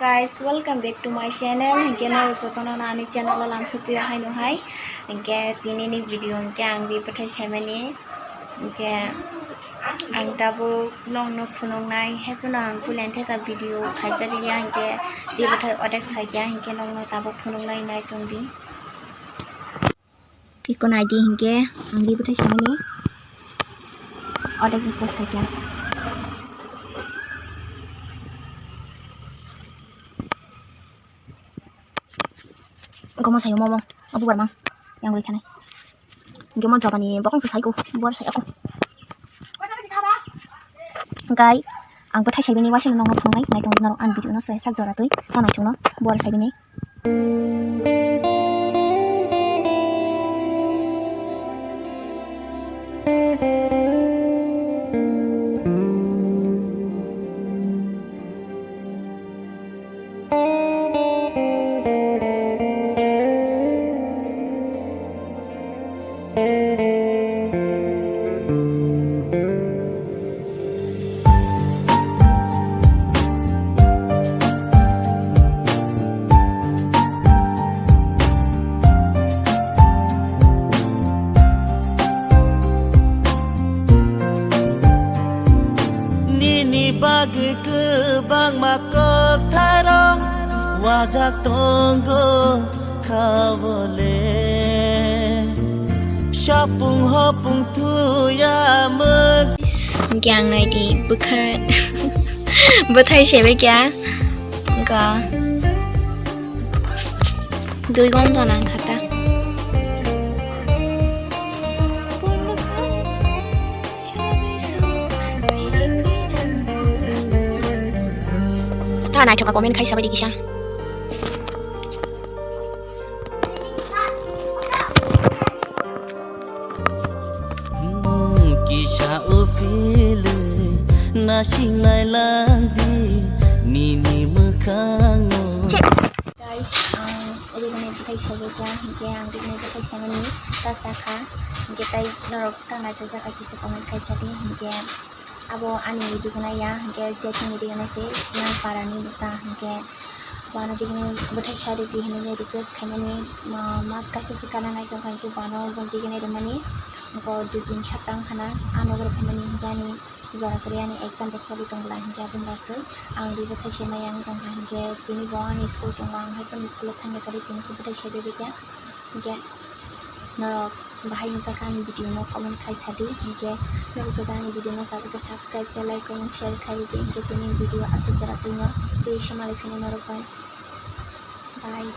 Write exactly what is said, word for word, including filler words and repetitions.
Guys, welcome back to my channel. Hinkhe norok jotono ani channel o lamsok pio haino hai. Hinkhe tini ni video hinkhe ang di bwthai saimani. Hinkhe ang tabuk nokno phunuknai, haiphano ang puila theka video khaijak ya, hinkhe di bwthai odek saikya, hinkhe nokno tabuk phunuknai nai tongdi. Iko naidi hinkhe ang di bwthai saimani. Odek iko saikya. Gomo sayo momo. Abu barma. Yang ri khanai. Gomo jabani bokong se saiko. Buar sai ako. Gai. Ang bwthai saibini waising nokno phunuknai. Nai tong norok ang video no se sak jora twi. Ta nai tongno. Buar saibini. Nini bagwi kwbangma kokthairok wajak tongo kha bole. Sapung hopung thuya mung. Hinkhe ang naidi bwkha bwthai sebe kya. Hinkhe dui gonta nang kha ta. Ta naithoka comment khai sabai di kisa. Hmm, kisa uphile nasing nai langdi nini mwkhango. Guys, ang rikni bwthai sabai kha, hinkhe ang rikni bwthai saimani ta sakha, hinkhe tai norok ta naithok jakha kisa comment khai sadi, hinkhe abo ani rikna ya, hinkhe je chini rikna se nang parani ta, hinkhe bono rikni bwthai sa ridi hinwi request khaimani, ma-, mas kaisa se kana nai tongkha, hinkhe bono bo riknai rwmani, hinkhe dui tin sapta wngkhana ano rwkhaimani, hinkhe ani jora kwrwi ani exam rok choli tong bwla hinkhe aboni bagwi ang rwi bwthai se maya wng tongkha hinkhe tini bo ani school tongo, ang hai phano school o thangya kwrwi tini khe bwthai se bebekya hinkhe norok bahai wngjakha ani video no comment khai sadi hinkhe norok joto ani video no chabwi khe subscribe khe like comment share khai ridi hinkhe tini video aswk jora twino tei se malai phino norok bai bye.